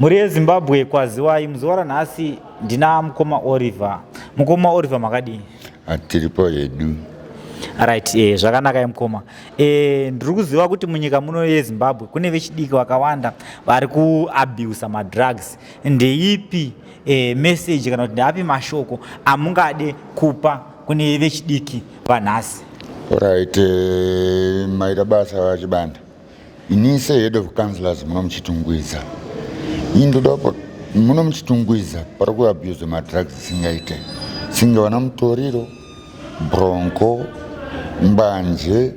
Mhuri yeZimbabwe, kwaziwai. Muzuva ranhasi ndina mukoma Oliver. Mukoma Oliver, makadii? Tiripo hedu. Right, zvakanaka mukoma. Ndiri kuziva kuti munyika muno yeZimbabwe kune vechidiki vakawanda vari kuabusa madrugs. Ndeipi message kana kuti ndeapi mashoko amungade kupa kune vechidiki vanhasi? Right, maita basa, VaChibanda. Ini sehead of councillors muno muChitungwiza, ini ndoda muno muChitungwiza pari kuabuse madrugs singaite singe vana mutoriro, bronco, mbanje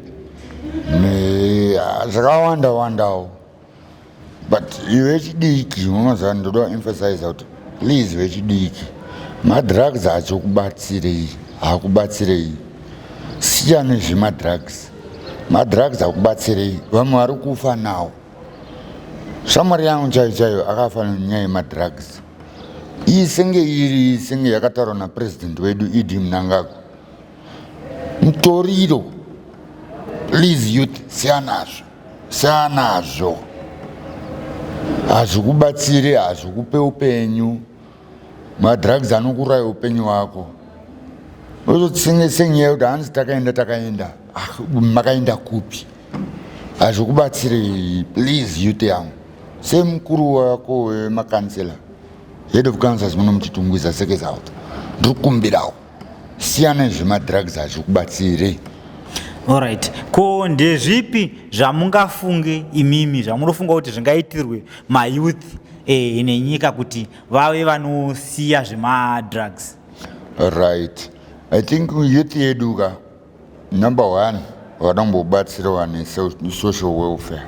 zvakawanda wandawo. But vechidiki, unoziva, ndoda emphasize kuti please, vechidiki, madrugs achokubatsirei? Hakubatsirei. Siyane zvemadrugs. Madrugs hakubatsirei. Vamwe vari kufa nawo. Shamwari yangu chaiyo chaiyo akafa nenyaya yemadrugs. Iyi senge iri senge yakataurwa napurezidendi wedu ED Mnangagwa, mutoriro. Please youth, siyanazvo, siyanazvo. Hazvikubatsiri, hazvikupe upenyu. Madrugs anokuraya upenyu hwako. Ozotsinge senyaya yekuti hanzi takaenda, takaenda. Ah, makaenda kupi? Hazvikubatsiri. Please youth yangu, semukuru wako wemakansela, head of councils muno muChitungwiza Seke South, ndiri kukumbirawo, siyana zvemadrugs, hazvikubatsiri. Alright, ko ndezvipi zvamungafunge imimi, zvamunofunga kuti zvingaitirwe mayouth nenyika kuti vave vanosiya zvemadrugs? Right, I think youth yedu ka, number one, vada kumbobatsirwa nesocial welfare.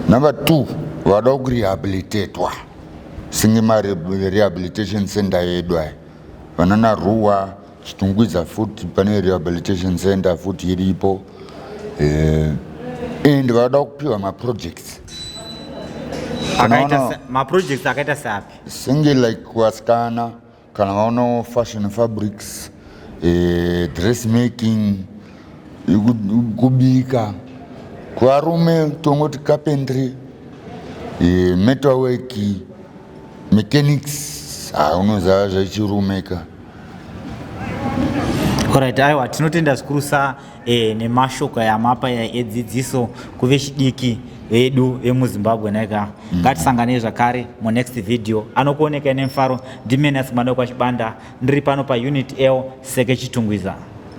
Number two, vada kurehabilitatwa senge marehabilitation center yedu aya, vanana Ruwa, Chitungwiza futi pane rehabilitation center futi iripo, and vada kupiwa maprojects. Maprojects akaita seapi? Senge like kuvasikana, kana vaonawo fashion fabrics, dress making, kubika. Kuvarume tongoti carpentry, metalwork, mechanics. Unoziva zvechirumeka. Alright, aiwa, tinotenda zvikurusa nemashoko yamapa edzidziso kuvechidiki vedu vemuZimbabwe naika. Ngatisanganei zvakare munext video. Anokuonekai nemufaro ndimene Asimada kwaChibanda, ndiri pano paUnit L, Seke, Chitungwiza.